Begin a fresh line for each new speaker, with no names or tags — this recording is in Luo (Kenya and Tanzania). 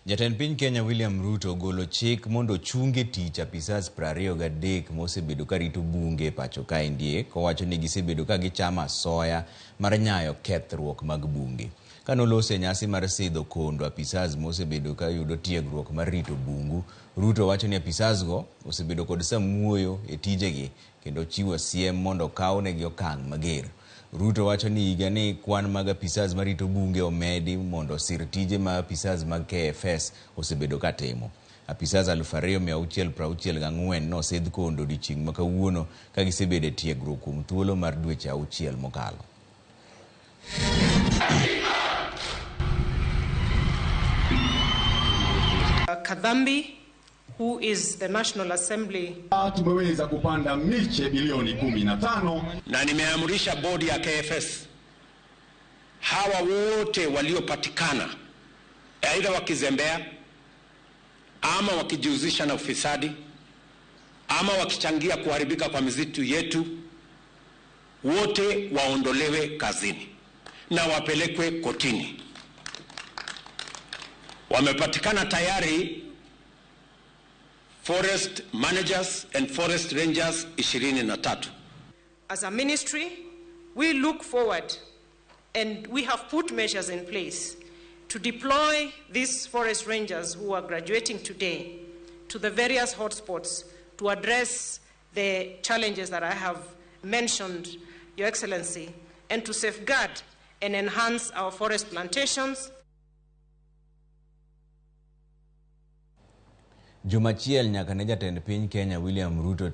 Jatend piny Kenya William Ruto ogolo chik mondo ochunge tich apisas 23 mosebedo karito bunge e pacho kaendie kowacho ni gisebedo ka gichamo asoya mar nyayo kethruok mag bunge. Kanoloso e nyasi mar sidho kondo apisas mosebedo kayudo tiegruok mar rito bungu, Ruto wacho ni apisas go osebedo kod samuoyo e tijegi kendo chiwo siem mondo okawnegi okang' mager. Ruto wacho ni higa ni kwan mag apisas marito bunge omedi mondo osir tije ma apisas mag KFS osebedo katimo. Apisas 2664 nosidh kondo odiochieng' ma kawuono ka gisebedo e tiegruok kuom thuolo mar dweche 6 mokalo.
Kadhambi, who is the National Assembly.
Tumeweza kupanda miche bilioni 15
na nimeamrisha bodi ya KFS hawa wote waliopatikana aidha wakizembea ama wakijihusisha na ufisadi ama wakichangia kuharibika kwa misitu yetu, wote waondolewe kazini na wapelekwe kotini. Wamepatikana tayari forest managers and forest rangers 23.
As a ministry, we look forward and we have put measures in place to deploy these forest rangers who are graduating today to the various hotspots to address the challenges that I have mentioned, Your Excellency, and to safeguard and enhance our forest plantations.
Juma achiel nyaka ne jatend piny Kenya William Ruto